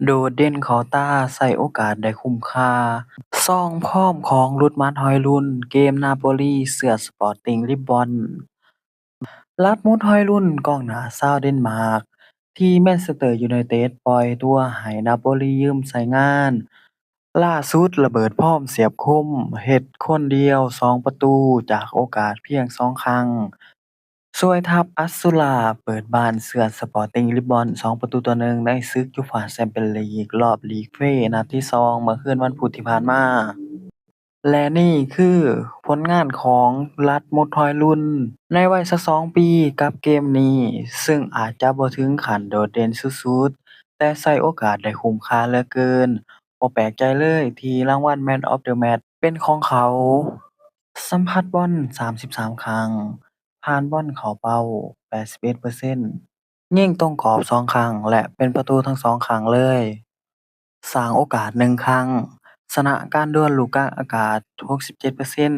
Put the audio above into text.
ໂດດເດັ່ນເຂົ້າຕາ, ໃຊ້ໂອກາດໄດ້ຄຸ້ມຄ່າ. ຊອງຟອມຂອງຫຼຸດໝັດຮ້ອຍລຸ້ນ, ເກມນາໂປລີເຊືອດສະປອດຕິງລິບບອນ. ລັດໝຸດຮ້ອຍລຸ້ນ, ກອງໜ້າຊາວເດນມາກ ທີ່ແມນເຊສເຕີຢູໄນເຕັດປ່ອຍຕົວໃຫ້ນາໂປລີຢືມໃຊ້ງານ. ລ່າສຸດລະເບີດຟອມສຽບຄົມ, ເຮັດຄົນດຽວສອງປະຕູຈາກໂອກາດພຽງສອງຄັ້ງ. ຊ່ວຍທັບອັດສະຕາເປີດບ້ານເຊືອດສະປອດຕິງລິບບອນສອງປະຕູຕໍ່ໜຶ່ງໃນສຶກຢູຟາແຊມປຽນລີກ ລອບລີກເຟ ນັດທີສອງ ເມື່ອຄືນວັນພຸດທີ່ຜ່ານມາ. ແລະນີ້ຄືຜົນງານຂອງລັດໝຸດຮ້ອຍລຸ້ນ ໃນໄວຊາວສອງປີ ກັບເກມນີ້, ເຊິ່ງອາດຈະບໍ່ເຖິງຂັ້ນໂດດເດັ່ນສຸດໆ, ແຕ່ໃຊ້ໂອກາດໄດ້ຄຸ້ມຄ່າເຫຼືອເກີນ. ບໍ່ແປກໃຈເລີຍທີ່ລາງວັນ Man of the Match ເປັນຂອງເຂົາ. ສຳຜັດບອນສາມສິບສາມຄັ້ງ, ຜ່ານບອນເຂົ້າເປົ້າແປດສິບເອັດເປີເຊັນ, ຍິງຕົງກອບສອງຄັ້ງ ແລະ ເປັນປະຕູທັງສອງຄັ້ງເລີຍ. ສ້າງໂອກາດໜຶ່ງຄັ້ງ, ຊະນະການດວນລູກກາງອາກາດຫົກສິບເຈັດເປີເຊັນ,